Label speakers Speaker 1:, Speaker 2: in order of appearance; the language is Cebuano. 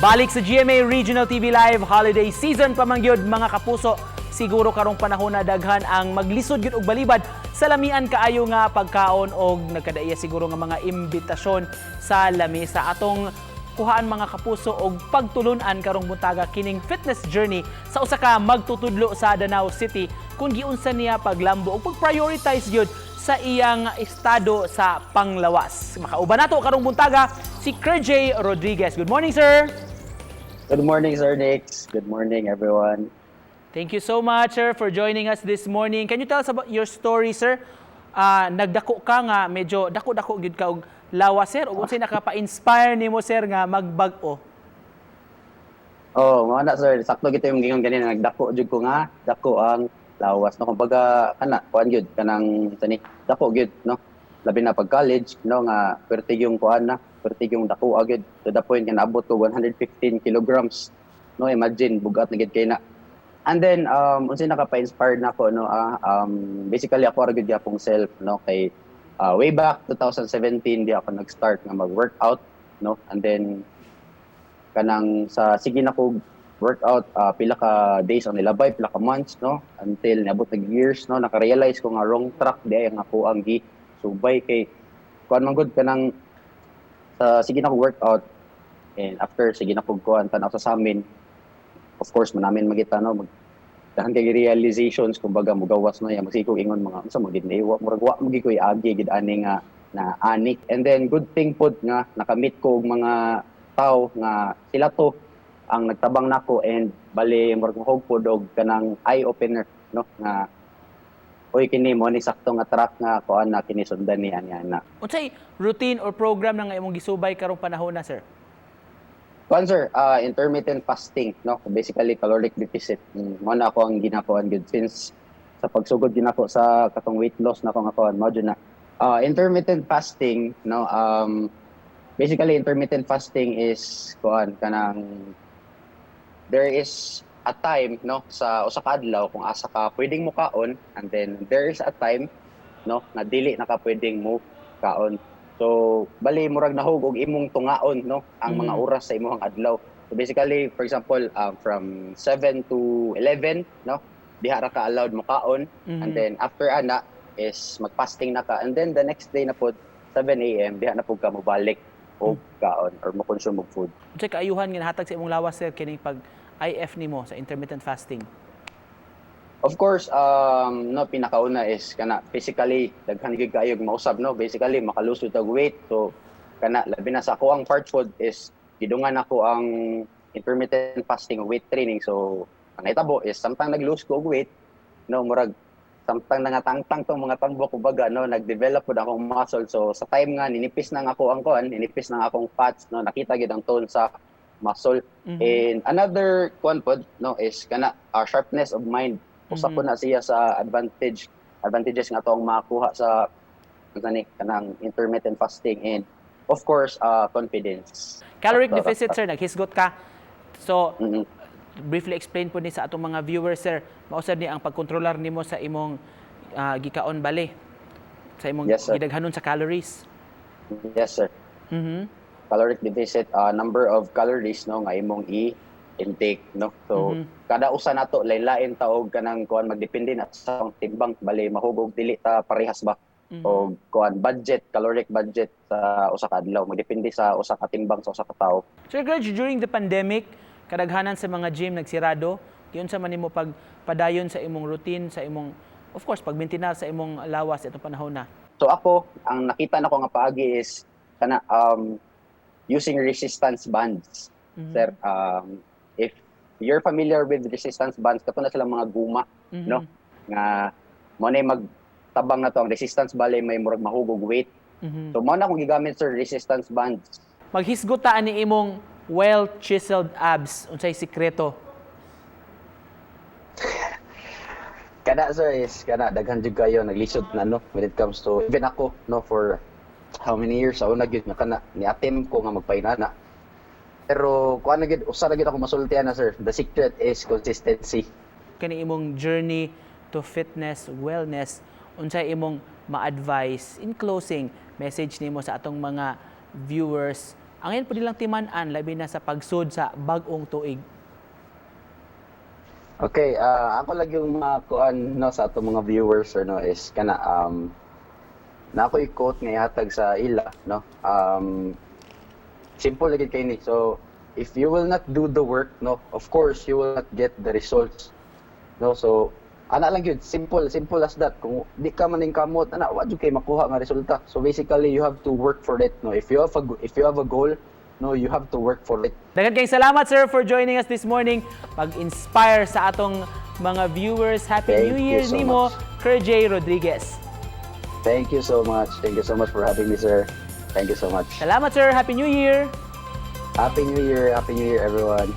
Speaker 1: Balik sa GMA Regional TV Live, holiday season pa man gyud, mga kapuso. Siguro karong panahon na daghan ang maglisod gyud og balibad sa lamian kaayo nga pagkaon og nagkadaiya siguro nga mga imbitasyon sa lamesa. Atong kuhaan, mga kapuso, og pagtulunan karong buntaga kining fitness journey sa usa ka magtutudlo sa Danao City kung giunsa niya paglambo og pag-prioritize gyud sa iyang estado sa panglawas. Makauban nato karong buntaga si Kerjay Rodriguez. Good morning, sir.
Speaker 2: Good morning, Sir Nix. Good morning, everyone.
Speaker 1: Thank you so much, sir, for joining us this morning. Can you tell us about your story, sir? Nagdako ka nga medyo dako-dako gyud ka og lawas, sir. Ug unsay nakapa-inspire nimo, sir, nga magbag-o?
Speaker 2: Oh, mao na, sir, sakto gyud yung gingon ganina, nagdako jud ko nga, dako ang lawas, no? Kumbaga kana kuan gyud kanang sani, dako gyud, no? Labi na pag college, no, nga perti yung kuan na, perti yung dako gyud to the point nga naabot ko 115 kilograms, no? Imagine, bugat na gyud kay na. And then unsay nakapa-inspired nako, no, basically ako ra gyud gyapong self, no, kay way back 2017 di ako nag-start nga mag-workout, no? And then kanang sa sige na ko workout, pila ka days ang nilabay, pila ka months, no, until niabot nag years, no, naka-realize ko nga wrong track di ay ang ako ang gi subay kay kuan man gud kanang sa sige na ko workout and after sige na ko kuan tan-aw sa samin, of course manamin magita, no, mag dahan kay realizations kumbaga mugawas na ya magsikog ingon mga unsa man gid ni wa murag wa mo gid koy agi gid ani nga na ani. And then good thing pod nga nakamit ko og mga tao nga sila to ang nagtabang nako and bali murag mahog pod og kanang eye opener, no, nga oy, kini mo ni sakto nga track nga kuan na kini sundan ni ani ana.
Speaker 1: Unsay routine or program na nga imong gisubay karong panahon na, sir?
Speaker 2: Kuan, sir, intermittent fasting, no? Basically caloric deficit. Mo na ako ang ginakuan gud since sa pagsugod ginako sa katong weight loss na ko nga kuan, mao jud na. Intermittent fasting, no, basically intermittent fasting is kuan kanang there is a time, no, sa usa ka adlaw kung asa ka pwedeng mukaon and then there is a time, no, nga dili na ka pwedeng mo kaon. So bali murag nahug og imong tungaon, no, ang mga oras sa imong adlaw. So basically, for example, from 7 to 11, no, diha ra ka allowed mokaon and then after ana is magfasting na ka and then the next day na pod 7 a.m. diha na pud ka mobalik og kaon or mo consume og food.
Speaker 1: Unsay kaayuhan nga nahatag sa imong lawas, sir, kining pag IF nimo sa intermittent fasting?
Speaker 2: Of course, no, pinakauna is kana physically daghan gyud kaayo mausab, no. Basically makalusot og weight. So kana labi na sa ako ang part food is gidungan ako ang intermittent fasting ug weight training. So ang nahitabo is samtang nag-lose ko og weight, no, murag samtang nangatangtang tong mga tambok kumbaga, no, nag-develop pud akong muscle. So sa time nga ninipis na nga ako ang kuan, ninipis na nga akong fats, no, nakita gyud ang tone sa muscle. And another kuan pod, no, is kana sharpness of mind. Usa po na siya sa advantages nga atong makuha sa kani kanang intermittent fasting and of course confidence.
Speaker 1: Caloric
Speaker 2: Sakto,
Speaker 1: deficit,
Speaker 2: sakto.
Speaker 1: Sir, naghisgot ka. So briefly explain po ni sa atong mga viewers, sir. Mausad ni ang pagkontrolar nimo sa imong gikaon bali sa imong
Speaker 2: Yes, sir.
Speaker 1: gidaghanon sa calories.
Speaker 2: Yes, sir. Caloric deficit, number of calories, no, nga imong i-intake, no. So kada usa nato lain-lain ta og kanang kuan, magdepende na sa timbang, bali mahugog dili ta parehas ba og kuan budget, caloric budget sa usa ka adlaw, magdepende sa usa ka timbang sa usa ka tawo.
Speaker 1: Sir Gerg, during the pandemic, kadaghanan sa mga gym nagsirado. Giunsa man nimo pagpadayon sa imong routine, sa imong, of course, pagmaintenar sa imong lawas itong panahon na?
Speaker 2: So ako, ang nakita nako nga paagi is kana using resistance bands. Sir, if you're familiar with resistance bands, kato na silang mga guma, no? Nga mo na magtabang na to ang resistance, bale may murag mahugog weight. So mo na akong gigamit, sir, resistance bands.
Speaker 1: Maghisgot ta ani imong well-chiseled abs. Unsay sikreto?
Speaker 2: Kana, sir, is kana daghan jud kayo naglisod na, no, when it comes to even ako, no, for how many years sa una gyud nga kana ni attempt ko nga magpainana. Pero kuan na gyud, usa ra gyud ako masultian na, sir. The secret is consistency.
Speaker 1: Kani imong journey to fitness, wellness, unsay imong ma-advise in closing message nimo sa atong mga viewers? Ang ngayon po nilang timan-an labi na sa pagsud sa bag-ong tuig.
Speaker 2: Okay, ako lang yung mga kuan, no, sa atong mga viewers, sir, no, is kana na ako i-quote nga ihatag sa ila, no. Simple lagi kay ni. So if you will not do the work, no, of course you will not get the results. No, so ana lang yun, simple, simple as that. Kung di ka man kamot, ana wa jud kay makuha nga resulta. So basically you have to work for it, no. If you have a goal, no, you have to work for it.
Speaker 1: Daghan kayong salamat, sir, for joining us this morning. Pag-inspire sa atong mga viewers. Happy
Speaker 2: Thank
Speaker 1: New
Speaker 2: you
Speaker 1: Year
Speaker 2: so
Speaker 1: nimo,
Speaker 2: much.
Speaker 1: Kerjay Rodriguez.
Speaker 2: Thank you so much. Thank you so much for having me, sir. Thank you so much.
Speaker 1: Salamat, sir. Happy New Year.
Speaker 2: Happy New Year. Happy New Year, everyone.